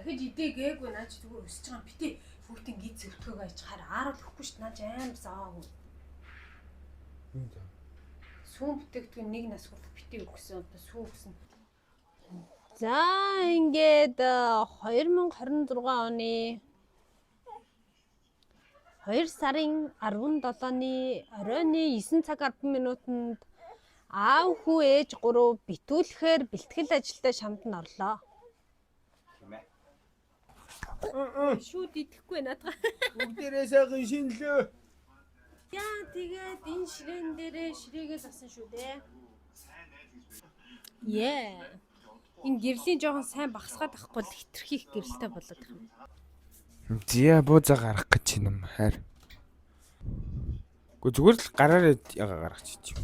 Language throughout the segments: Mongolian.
Дахиж идээгээгүй наа чи зүгээр өсөж байгаа юм. Бити хүүтэн гиз өвтгөөгөө аж хаар ааруул өгөхгүй шүү дээ. Наа чи амар заагүй. Юу заа? Сүүн бүтээгдэхүүн нэг нас хүртэл бити өгсөн. Одоо сүү өгсөн. За ингээд 2026 оны 2 сарын 17-ны оройн 9 цаг 10 минутанд аав хүү ээж гурав битүүлэхээр бэлтгэл ажилдаа шамд нь орлоо. Шүүд идэхгүй наадгаа. Бүгдээрээ сайхан шинэлээ. Яа тэгээд энэ ширээн дээрээ ширээгээ засан шүү дээ. Яа. Энэ гэрлийн жоохон сайн багсгаад авахгүй л хитрхи их гэрэлтэй болоод их юм. Зя буузаа гарах гэж юм хайр. Гү зүгээр л гараараа яга гаргах чи.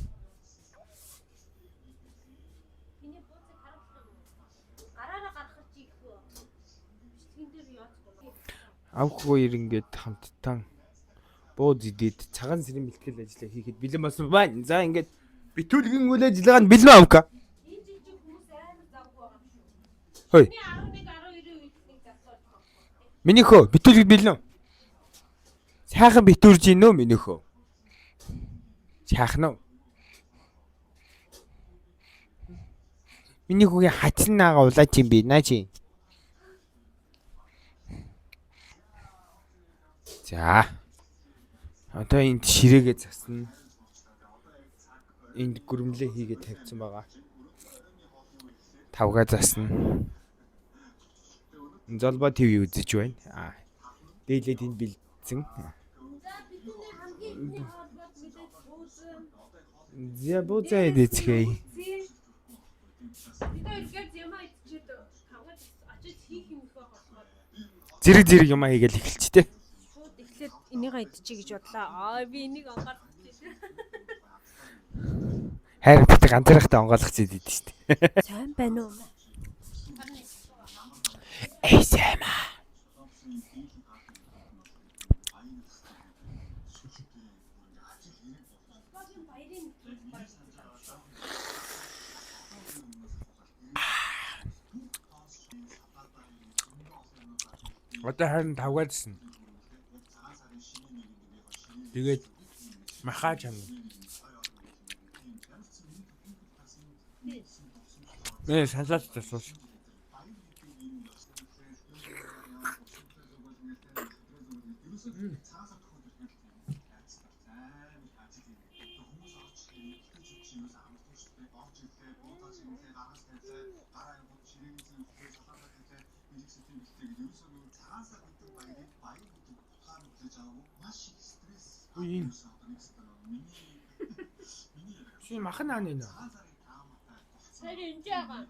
Миний буузыг харуулах юм. Гараараа гаргах чи их үү? Бичлэгэн дээр яац болоо. Авахгүй ирэнгээд хамттан бууз идээд цагаан сэрийн бэлтгэл ажлаа хийхэд бэлэн болсон байна. За ингээд битүүлгэн үйл ажиллагаа нь бэлэн авка. Энэ жижиг хүмүүс амар завгүй байгаа юм шүү. Хөөе. Миний 11 12-ийн үед нэг залуу болох. Миний хөө битүүлгэд бэлэн. Сайхан битүүрж гин нөө миний хөө. Сайхан уу? Миний хүүгийн хатсан наага улаач юм би наа чи. За. Одоо энд ширээгээ засна. Энд гүрмлээ хийгээ тавьсан байгаа. Тавга засна. Золбоо ТV үзэж байна. Аа. Дээлээд энд бэлдсэн. За бидний хамгийн ихний хоол бол мэдээж бууз. За буузаа идэцгээе. Бид хоёр гэр юм идчихэд тавгад очиж хийх юм их байгаа болохоор Зэрэг зэрэг юм хийгээл эхэлч тээ. шууд эхлээд энийгээ идчихье гэж бодлоо. Аа би энийг ангаалах гэж. Хайр бит ганцаархтаа онгойлгох зэд идэв штэ. Сайн байна уу? ASMR. Одоо харин тавгаалсан. Тэгээд махаа чамна. Нэ салат тасуус. Үгүй. Чи махан ааны нэ. Сая энэ жаахан.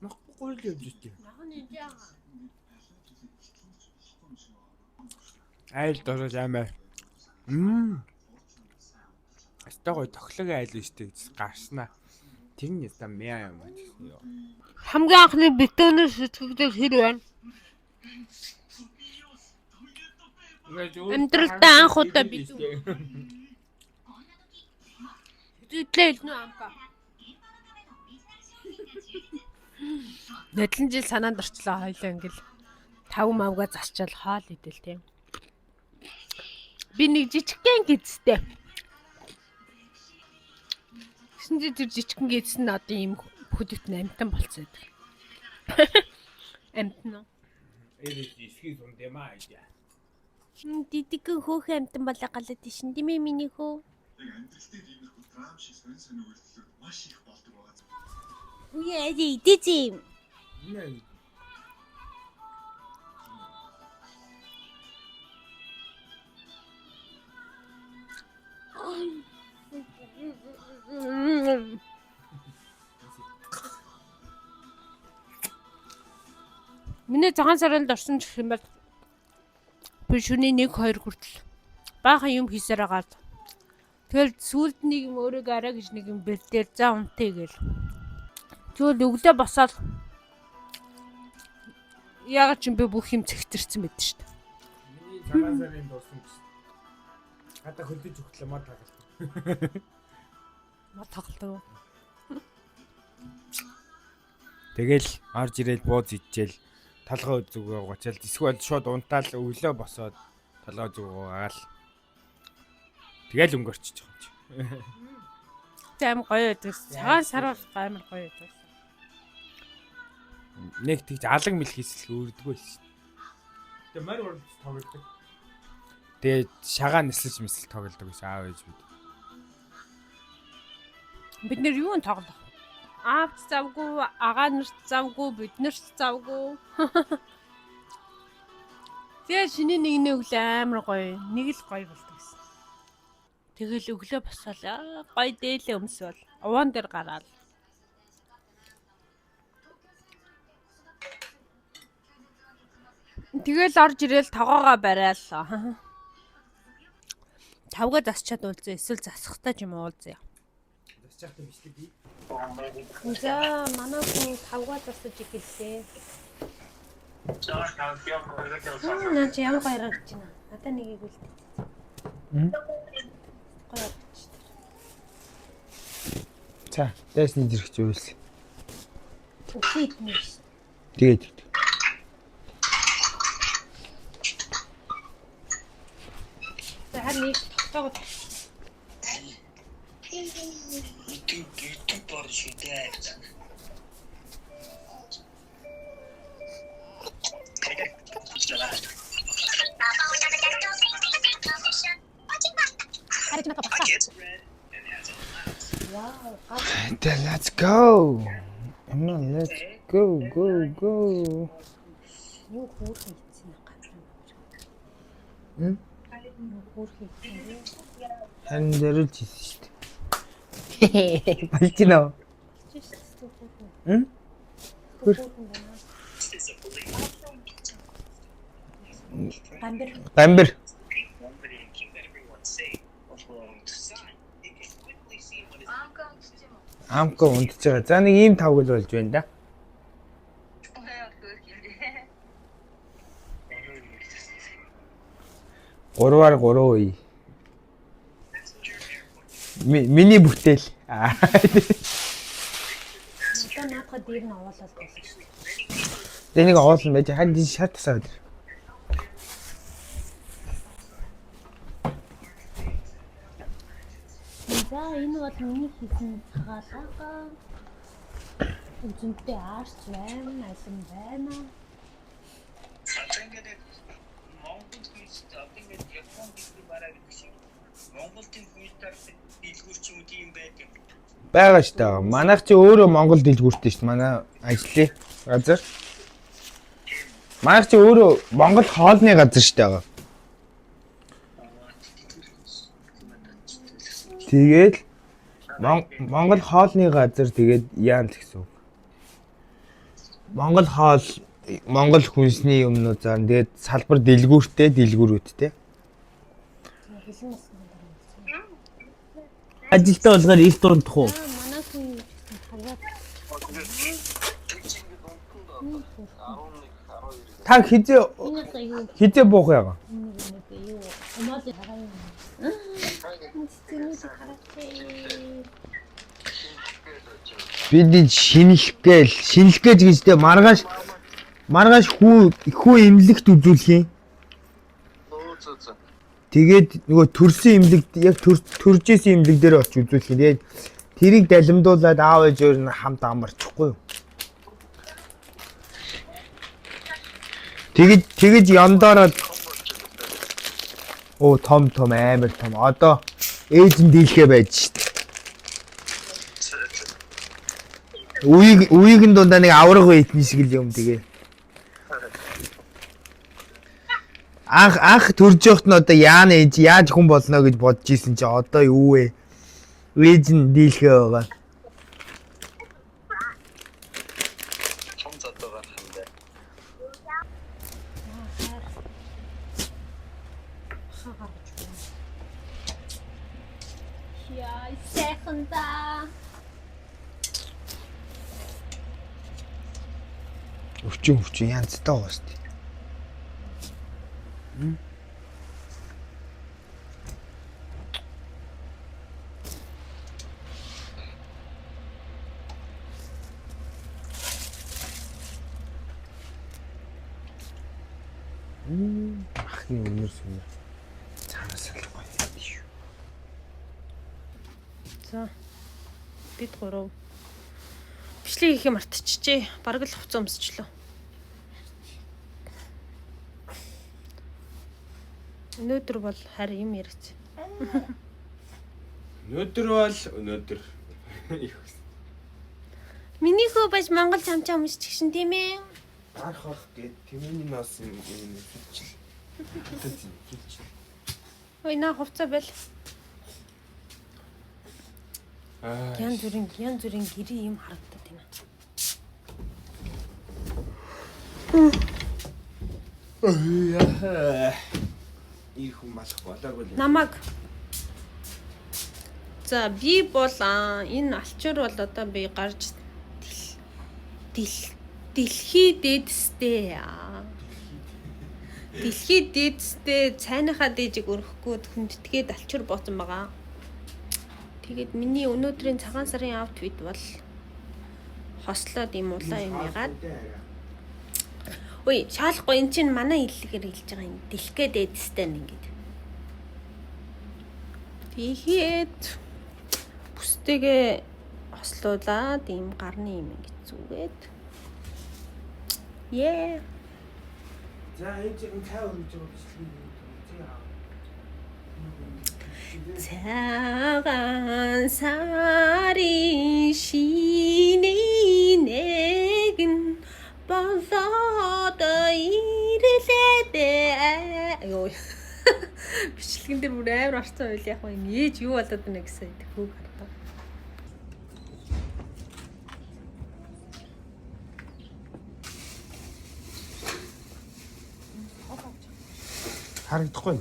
Махгүй л явж штэ. Махан энэ жаахан. Айл дорож амаа. Мм. Астай гой тохлог айл штэ гэж гарснаа. Тэр нь яста мяа юм аа гэсэн ёо. Хамгийн анхны бетоноор сэтгэгдэл хэр байна? Амьдралдаа анх удаа би Сэтгэлээ хэлнэ үү амка? Нодлон жил санаанд орчлоо хоёлоо ингээл тав мавга засчаал хоол идэл тийм. Би нэг жижигхэн гизтэй. Тэгсэн чинь тэр жижигхэн гиз нь одоо ийм хөдөлт амтан болцсон байдаг. Амтан уу? Эрэж исхий сум дэмаа аа. Дидэгэн хөөхөн амтан болоо галаад тийшин тийм ээ миний хөө. Яг амьдрал дээр иймэрхүү драм шиг сонин сонин үйлдэлүүд маш их болдог байгаа. Үе ари идэж юм. Нэ. Миний цагаан саранд орсон гэх юм бол би шөнийн 1 2 хүртэл баахан юм хийсээр агаад тэгэл сүүлд нэг юм өөрийгөө арай гэж нэг юм бэлдээр за унтъя гэл. Тэгвэл өглөө босоод яагаад ч юм би бүх юм цэгтэрсэн байд шүү дээ. Миний цагаан сарын дурсан гэсэн. Хата хөлдөж өгтлээ мод тагалт. Мод тоглолдог. Тэгэл орж ирээл бууз ичээл толгой зүгөө угаачаал эсвэл шууд унтаал өглөө босоод толгой зүгөө угаал. Тэгэл өнгөрчиж байгаа юм чи. Аим гоё байдаг. Цагаан сар бол амар гоё байдаг. Нэг тэгж алаг мэл хийсэл өрдгөө л шин. Тэгээ морь уралж тоглодог. Тэгээ шагаа нислэж мисэл тоглодог гэсэн аав ээж бид. Бид нэр юун тоглох? Аавч завгүй, агаа нарт завгүй, бид нарт завгүй. Тэгээ шиний нэгний өглөө амар гоё, нэг л гоё болдог гэсэн. Тэгэл өглөө босоод аа, гоё дээлээ өмсөөл, овоон дээр гараал. Тэгэл орж ирээл тогоогоо барайл. Тавга засчаад уулзъя, эсвэл засахтаа ч юм уу уулзъя. Засчих та бичлэг бий. За манай хүн тавга засаж эхэллээ. Наа чи ямар гоё харагдаж байна. Надаа нэгийг үлдээ. Гоё харагдаж байна. За, дайсны зэрэг зүйлс. Үхээ идмэ ш. Тэгээд. За харин нэг тогтоогод YouTube бор шүү дээ. харж надад багсаа. Вау, гал Then let's go. No, let's go, go, go. юу хөөрхөн хийсэн газар юм. Хм? Юу хөөрхөн хийсэн бэ? Харин зориулж хийсэн шүү дээ. Болж гинэ. Чи шүү дээ хөөрхөн. Хм? Хөөрхөн байна. Гамбир. Гамбир. Амка унтж байгаа. За нэг ийм тавгал болж байна да. Гурваар 3 үе. Миний бүтээл. Аа. Одоо наадах дээр нь овоолол болсон шүү дээ. Тэгээ нэг оолн байж харин энэ шар тасаа өдр. За энэ бол миний хийсэн цагаалгаа. Үзэнтэй арч байна, алим байна. Одоо ингээд Монгол хүнс одоо ингээд Япон дэлгүүр бараа гэдэг шиг Монголын хүнс дэлгүүр ч юм уу тийм байдаг. Байгаа шүү дээ. Манайх чи өөрөө Монгол дэлгүүртэй шүү дээ. Манай ажлын газар. Манайх чи өөрөө Монгол хоолны газар шүү дээ. Тэгээд Монгол хоолны газар тэгээд яана л гэсэн үг. Монгол хоол, Монгол хүнсний юмнууд заа. Тэгээд салбар дэлгүүртэй, дэлгүүрүүдтэй. Хэлэн насны дараа. Ажилтаа болгоор ил дундах уу? Аа манай хүн юу гэсэн тавгаа Та хизээ энэ одоо юу хизээ буух яага. нэг нэг юу омол хараа юм. Цэцэнүүд хараач. Бид шинэлэх гээл, шинэлэх гэж гэжтэй маргааш маргааш хүү хүү эмнэлэгт үзүүлэх юм. Тэгээд нөгөө төрсөн эмнэлэг яг төржсэн эмнэлэг дээр очиж үзүүлэх юм. Тэгээд тэрийг далимдуулаад аав ээж өөр нь хамт амарчихгүй юу? Тэгэж тэгэж яндаараа оо том том амар том. Одоо ээж нь дийлхэ байж шít. Үеиг үеиг нь дундаа нэг авраг үейтэн шиг л юм тэгээ. Анх анх төрж явахт нь одоо яана ээж яаж хүн болно гэж бодож исэн чи одоо юу вэ? Ээж нь дийлхэ байгаа. Том задуу гарах юм байна. Хаа гаргаж байна. Яа, сайхан да. Өвчин өвчин янзтай байгаа шүү дээ. Ахны өнөр сүнэр цаанаас л гоё юм шүү. За. Бид гурав бичлэг хийхээ мартчихжээ. Бараг л хувцас өмсчлөө. Өнөөдөр бол харин юм яриац. Өнөөдөр бол өнөөдөр. Миний хөө баж Монгол чамчаа өмсчихшин тийм ээ. Гарах орох гээд тэмээний ноос юм юм хэлчихэл. Хэлчихэл. Ой наа хувцас байл. Аа. Янз бүрийн гэрээ юм харагдаад байна. Ир хүн малах болоогүй л. Намаг. За би бол энэ алчуур бол одоо би гарч дэлхий дээдстэй. Дэлхий дээдстэй цайныхаа дээжийг өрөхгүй хүндэтгээд алчуур бооцсон байгаа. Тэгээд миний өнөөдрийн цагаан сарын outfit бол хослоод юм улаан юм ягаад. Үй, шаалахгүй эн чинь манай хэллэгээр хэлж байгаа юм. Дэлхээ дээдстэй нь ингээд. Тэгээд бүстэйгээ хослуулад ийм гарны юм ингэж зүгээд. Ее. За энэ чинь цай өргөж байгаа бичлэг юм. Цагаан сарын шинийн нэгэн болоод ирлээ дээ. Йоо. Бичлэгэн дээр бүр амар орцсон байл яг юм ээж юу болоод байна гэсэн хүүг хардаа. Харагдахгүй.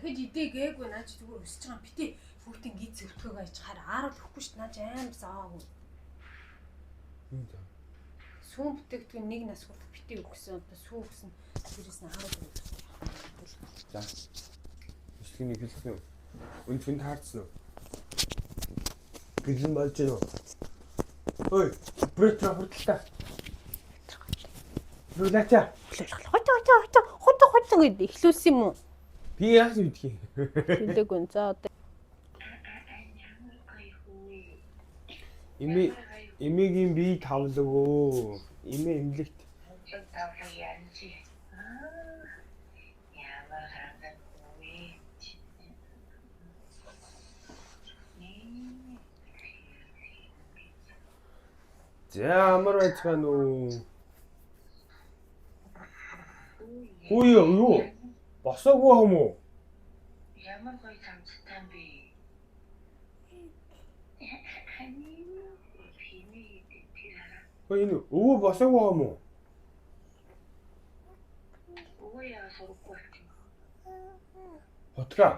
Дахиж идээгээгүй наа чи зүгээр өсөж байгаа юм битээ хүүхдийн гид зөвтгөөг аяж хаар ааруул өгөхгүй шүү дээ наа чи амар заагүй. Сүүн бүтээгдэхүүн нэг нас хүртэл битээ өгсөн одоо сүү өгсөн дээрээс нь ааруул өгөх. За. Бичлэгийг хэлсэн үү? Үн түнд хаарцсан уу? Бэлэн болж байна уу? Ой, оператор хурдтай. Нүлача. Хот хот хот хот хот гэд эхлүүлсэн юм уу? Би яаж мэдх юм? Хэлээгүй. За одоо Эмээ эмээгийн бие тавлаг өө. Эмээ эмнэлэгт. Тавлаг янз. Ямар ханган үе. За амар байцгаана уу? Хүү юу? Босоогүй юм уу? Ямар гоё цамцтай юм бэ? Хиний тэр хараа. Хөө энэ өвөө босоогүй юм уу? Өвөө яа сурахгүй болчих. Хутгаа.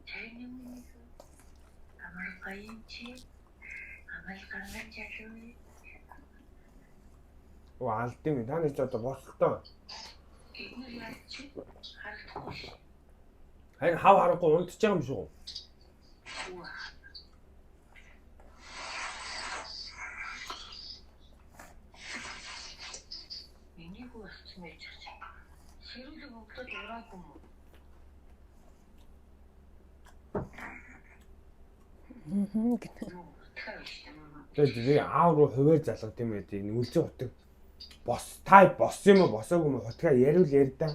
Чайны миний амар гоё юм чи. Амар ганган жалуу. Өө алд юм. Та нар ч одоо бослоо. Эднэр яаж чи харагдахгүй ш. Харин хав харахгүй унтж байгаа юм шиг үү? Үу. Миний хүү болсон байж байгаа. Сэрүүлэг өглөөд ураагүй юм уу? гэнэ. Утгаа биш юм. Тэгээд би аав руу хуваар залгад юм гэдэг. Энэ үлзий хутаг бос та бос юм уу босоогүй юм уу хутгаа яриул ярьдаа.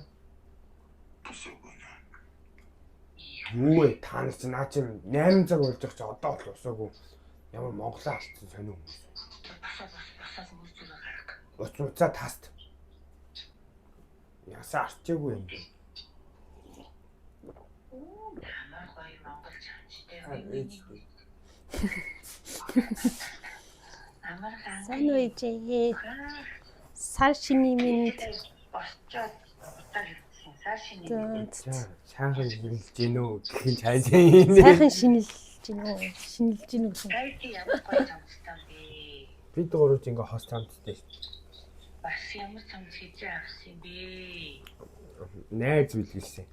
Юу вэ? Та нар чи наа чи 8 цаг болж байгаа чи одоо бол босоогүй. Ямар Монголоо алдсан сонио хүмүүс. Босоо бос босоо мөр зүрээ гарга. Уц уцаа таст. Ясаа арчаагүй юм бэ. Амар гоё Монгол чамчтай. Ээж. Амар ганган. Сайн уу ээжээ. Сар шиний минь Босчоод утаа хэлсэн. За. За, сайхан шинэлж гин үү гэх нь цаашаа юм. Сайхан шинэлж гин үү? Шинэлж гин үү гэсэн. Тайти ямар гоё цамцтай бэ? Бид гурав ч ингээ хос цамцтай шүү дээ. Бас ямар цамц хийж авсан юм бэ? Найз бэлгэлсэн.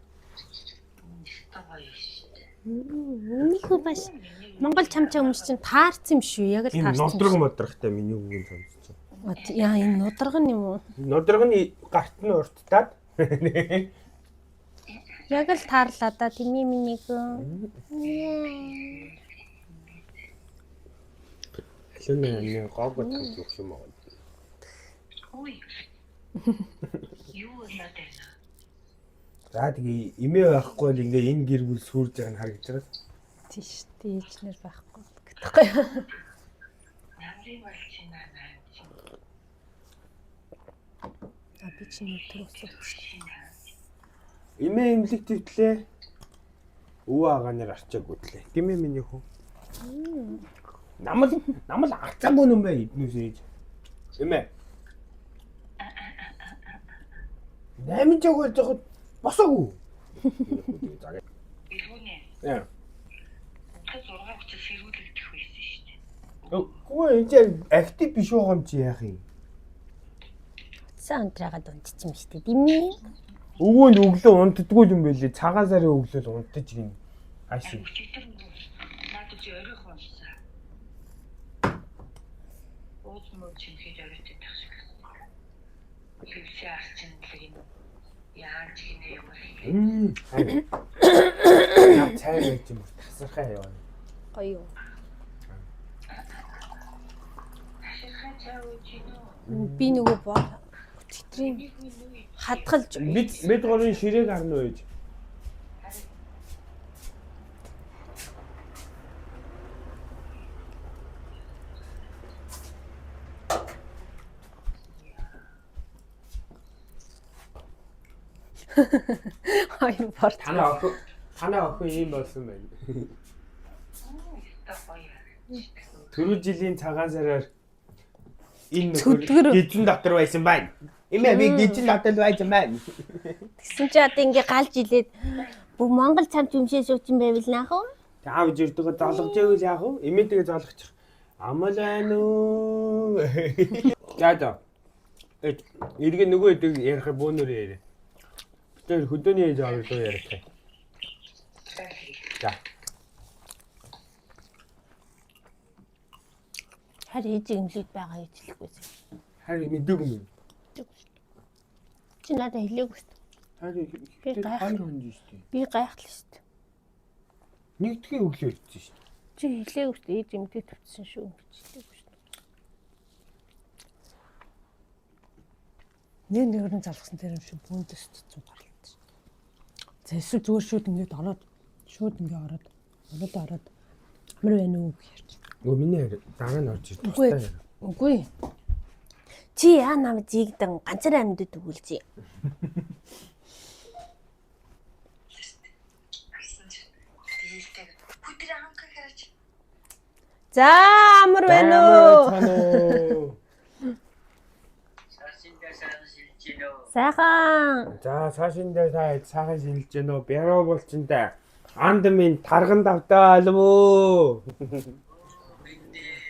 Өстой гоё шүү дээ. Минийхүү бас Монгол чамчаа хүмүүс чинь таарсан юм шүү. Яг л Энэ таарсан. нудраг модрагтай миний үгэн цамц чинь. Яа, энэ нудраг нь юм уу? Нудраг нь гарт нь урттаад. Яг л таарлаа да тийм ээ минийхүү. Алин нэг гог тавьж өгөх юм аа. Үй. Юу болоод байна? За тэгээ эмээ байхгүй л ингээ энэ гэр бүл сүрж байгаа нь харагдаж байгаа. Тийш дээ ээжнэр байхгүй гэдэггүй. Намрын болж байна наа чи. А би чинь өдөр өсөв. Эмээ эмнэлэг твтлээ. Өвөө агаанаар арчаагүй тлээ. Тийм ээ миний хүү. Намал намал арцаагүй юм бэ эднүс ээж. Эмээ. 8 жог болж байхад босоогүй. Илгүүнэ. Яа. 6 хүчээр сэрүүлэгдэх байсан шүү дээ. Үгүй энэ чинь актив биш байгаа юм чи яах юм? Утсаа унтраагаад унтчих юм шүү дээ. Тийм ээ. Өвөө нь өглөө унтдаггүй юм байлээ. Цагаан сарын өглөө л унтаж гин. Ааш. Өчигдөр надад чи оройхон унсаа. Ууз муу чимхэд оройтой тах шиг. Хэвсээ арчин л юм. Яаж гинэ юм бэ? Мм. Яа цай байж юм тасархай яваа. Гоё юу. Таширхай цай ууж гинэ үү? Би нөгөө өчигдрийн хадгалж Бид бид гурвын ширээг харна уу ээж? Хоёр борт. Танаа охин танаа охин ийм болсон байна. Өстой гоё. Түрүү жилийн цагаан сараар энэ Цөдгөр. нөхөр гизэн дотор байсан байна. Эмээ би гизэн дотор байсан байна. Тэгсэн чи одоо ингээ галж илээд бүх Монгол цамц юмшээ суучин байвал наах уу? Тэг аав жирдэгөө золгож ивэл яах вэ? Эмээтэйгээ золгочих. Амал байна уу? За за. Эж эргээ нөгөө хэдэг ярих бөөнөр яриа. Бид тэр хөдөөний ээж аав руу ярих. За. Харин ээж имлэг байгаа гэж хэлэхгүй. Харин мэдээгүй юм. Чи надад хэлээгүй шүү дээ. Харин Би гайх- хоёр хүн шүү дээ. Би гайхлаа шүү дээ. Нэгдүгээр өглөө ирсэн шүү дээ. Чи хэлээгүй шүү дээ. Ээж имлэг төвчсөн шүү гэж хэлээгүй шүү дээ. Нэг нэгэр нь залгасан тэр юм шиг бүүндэс цэцэн гарлаа. За эсвэл зүгээр шүүд ингээд ороод шүүд ингээд ороод ороод ороод амар байна уу гэж ярьж. Нөгөө миний харин дараа нь орж ирж Үгүй. тустай. Үгүй. Чи яа нам зийгдэн ганцаар амьдад өгүүлжээ. Асан чи. Тэгэлтэй. Хүдэр анхаа хараач. За амар байна уу? уу? Сасинда сайн шилж гинэ үү? Сайхан. За цаашин дээр та сайхан шинэлж гэнэ үү? Бяруу болчинтай. Анд минь тарган давтаа алив уу?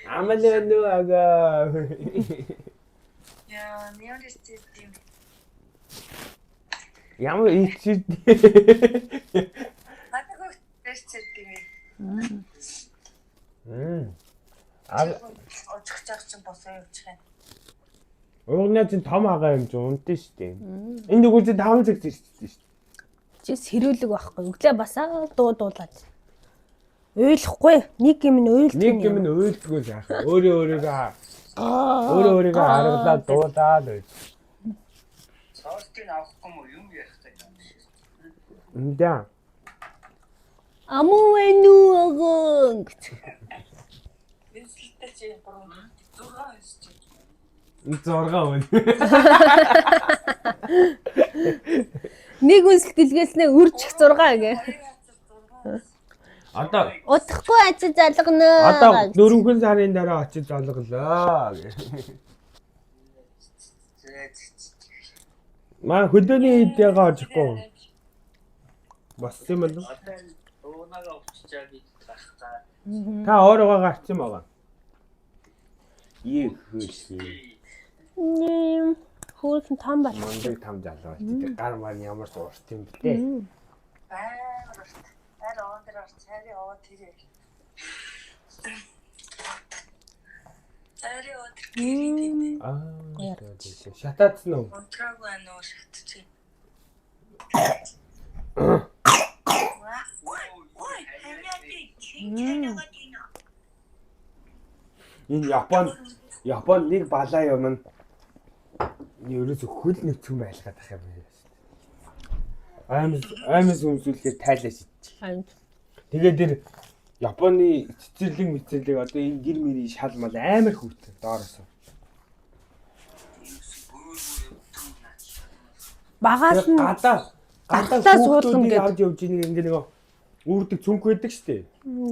Амал байна уу ага? Яа, нэрс тийм. Ямар ичид. Надад хөх нэрс тийм. Мм. А Очих чаг чинь босоо явчих юм. уугнаа чинь том агаа юм чи унтэн штэ. Энэ нөгөө чинь 5 цаг ирсэн штэ. Чи сэрүүлэг байхгүй. Өглөө басаа дуу дуулаад. Уйлахгүй. Нэг юм нь уйлдаг. Нэг юм нь уйлдгүй л яах вэ? Өөрөө өөрийгөө өөрөө өөрийгөө аргалаад дуулаад байж. Сортыг авахгүй мó юм ярих гэж юм шиг. Эндээ. Амуу байна уу агын гэж. Бэнсэлтэй чи 3 6 өнсч. 6 өн. Нэг үнсэл дэлгээснээ үржих 6 гэ. Одоо Удахгүй очиж залгана. одоо дөрвөн сарын дараа очиж золголоо. Маа хөдөөний эдээгээ очихгүй. Боссон юм болов? Одоо уунага өвчжээ гэж гарцаа. Та өөрөөгөө гарсан байгаа. Их хөлсөө. Нэм хөөрхөн том бол. Мундаг там залуу. Тэр гар мар ямар ч урт юм бэ те. Амар урт. Аль овоон дээр орч, цайрын овоо тэр яг. Цайрын овоо тэр гэрийн тэнд. Аа. Шатаадсан уу? Унтраагүй байна уу шатчих. Энэ Япон нэг балаа юм нь ерөөсө хөл нүцгэн байлгаад ах юм байна. Аймс өмсүүлэхээр тайлаа шидчих. Харин Тэгээд тэр Японы цэцэрлэг мэцэрлэг одоо энэ гэр мөрийн шал мал амар хүүтэн доороос. багаас нь Гадаа гадаа Гартлаа суулгана хүүхдүүдийг гэд. авч явж ийн ингээ нэг үрдэг цүнх байдаг штэ.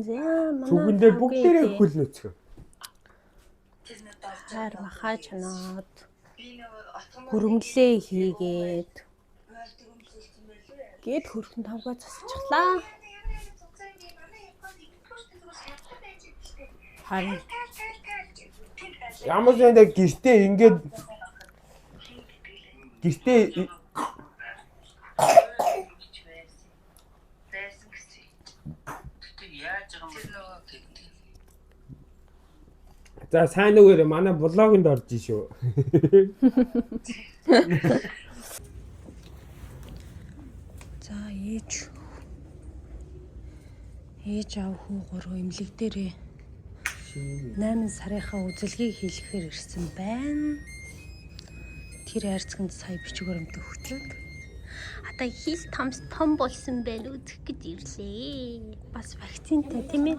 За манай Цүнхэн дээр бүгдээрээ хөл нүцгэн. Тэр нэг орж. Хайр махаа чанаад Би нөгөө отгон хөрөнгөлөө хийгээд ойлдог өмсөлсөн байлээ. гээд хөрхөн тавгаа засчихлаа. Харин Ямар ч юм дээр гэртээ ингээд гэртээ Байсан гэсэн. Гэтэ яаж байгаа юм Тэр нөгөө гэнтэй. За сайн үгээр манай блогонд орж ий шүү. За ээж аав хүү гурав эмнэлэг дээрээ 8 сарынхаа үзэлгийг хийлгэхээр ирсэн байна. Тэр хайрцагт сая бичиг баримт өгчөөд Одоо хил том том болсон байна үзэх гэж ирлээ. бас вакцинтай тийм ээ.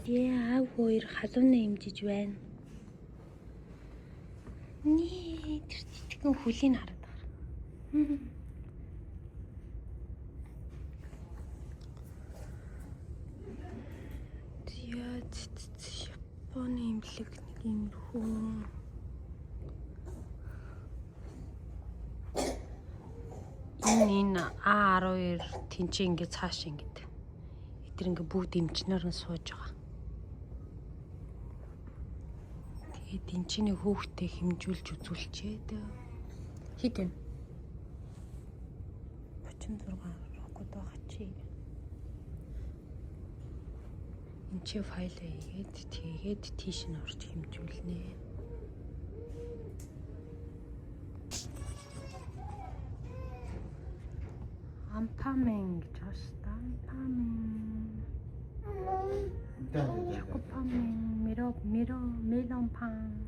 Ээ аав хоёр халуунаа имжиж байна. Нээ тэр жижигхэн хүлийг хараад байгаа. Яа Японы имлэг нэг иймэрхүү. Энэ А12 тэнцээ ингээ цааш ингээд. Эдгээр ингээ бүгд эмчнэр нь сууж байгаа. Тэгээд энэ чиний хүүхдээ хэмжүүлж үзүүлчихэд. Хэд вэ? 36 рокод байгаа чи. Энд чи файлаа хийгээд тэгээд тийш нь орж хэмжүүлнэ. Ампамен гэж байгаа шүү дээ. Ампамен. Шокопамен, миро, миро, мелон пан.